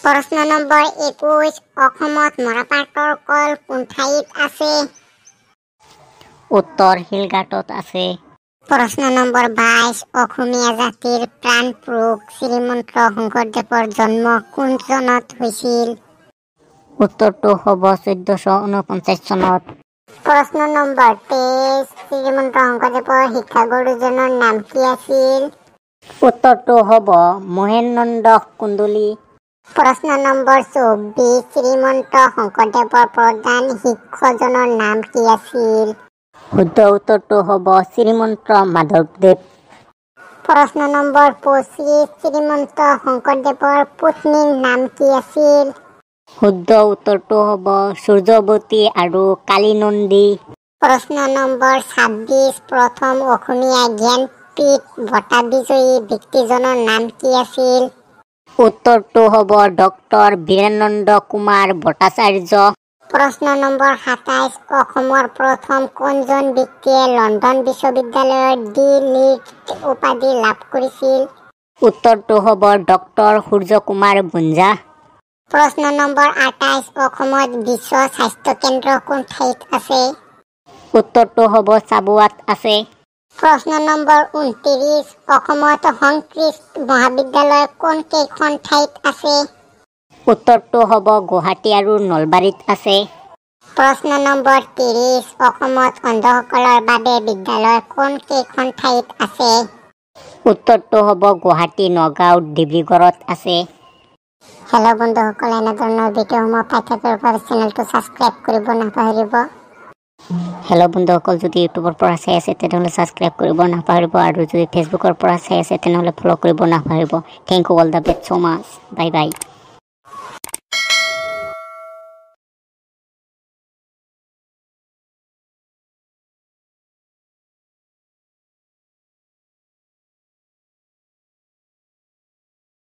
প্ৰশ্ন নম্বৰ 21, অসমত মৰাপাটৰ কল কোন ঠাইত আছে? উত্তৰ শিলঘাটত আছে। প্ৰশ্ন নম্বৰ 22, অসমীয়া জাতিৰ প্ৰাণপুৰুষ শ্ৰীমন্ত শংকৰদেৱৰ জন্ম কোন চনত হৈছিল? উত্তৰটো হ'ব 1449 চনত। প্ৰশ্ন নম্বৰ 23, শ্ৰীমন্ত শংকৰদেৱৰ শিক্ষাগুৰুজনৰ নাম কি আছিল? উত্তৰটো হ'ব মহেন্দ্ৰ কুন্দলী। প্ৰশ্ন নম্বৰ 24, শ্ৰীমন্ত শংকৰদেৱৰ প্ৰধান শিক্ষকজনৰ নাম কি আছিল? শুদ্ধ উত্তৰটো হ'ব শ্ৰীমন্ত মাধৱদেৱ। প্ৰশ্ন নম্বৰ 25, শ্ৰীমন্ত শংকৰদেৱৰ পত্নীৰ নাম কি আছিল? শুদ্ধ উত্তৰটো হ'ব সূৰ্যৱতী আৰু কালীনন্দী। প্ৰশ্ন নম্বৰ 26, প্ৰথম অসমীয়া জ্ঞানপীঠ বঁটা বিজয়ী ব্যক্তিজনৰ নাম কি আছিল? উত্তৰটো হ'ব ডক্টৰ বীৰেন্দ্ৰ কুমাৰ ভট্টাচাৰ্য। প্ৰশ্ন নম্বৰ 27, অসমৰ প্ৰথম কোনজন ব্যক্তিয়ে লণ্ডন বিশ্ববিদ্যালয়ৰ ডি লিট উপাধি লাভ কৰিছিল? উত্তৰটো হ'ব ডক্টৰ সূৰ্যকুমাৰ ভুঞ্জা। প্ৰশ্ন নম্বৰ 28, অসমত বিশ্ব স্বাস্থ্য কেন্দ্ৰ কোন ঠাইত আছে? উত্তৰটো হ'ব চাবুৱাত আছে। প্ৰশ্ন নম্বৰ 29, অসমত সংস্কৃত মহাবিদ্যালয় কোন কেইখন ঠাইত আছে? উত্তৰটো হ'ব গুৱাহাটী আৰু নলবাৰীত আছে। প্ৰশ্ন নম্বৰ 30, অসমত অন্ধসকলৰ বাবে বিদ্যালয় কোন কেইখন ঠাইত আছে? উত্তৰটো হ'ব গুৱাহাটী, নগাঁও, ডিব্ৰুগড়ত আছে। হেল্ল' বন্ধুসকল, এনেধৰণৰ ভিডিঅ'সমূহ পাই থাকিবৰ বাবে চেনেলটো ছাবস্ক্ৰাইব কৰিব নাপাহৰিব। হেল্ল' বন্ধুসকল, যদি ইউটিউবৰ পৰা চাই আছে তেনেহ'লে ছাবস্ক্ৰাইব কৰিব নাপাহৰিব আৰু যদি ফেচবুকৰ পৰা চাই আছে তেনেহ'লে ফ'ল' কৰিব নাপাহৰিব। Thank you, all the best so much, bye bye.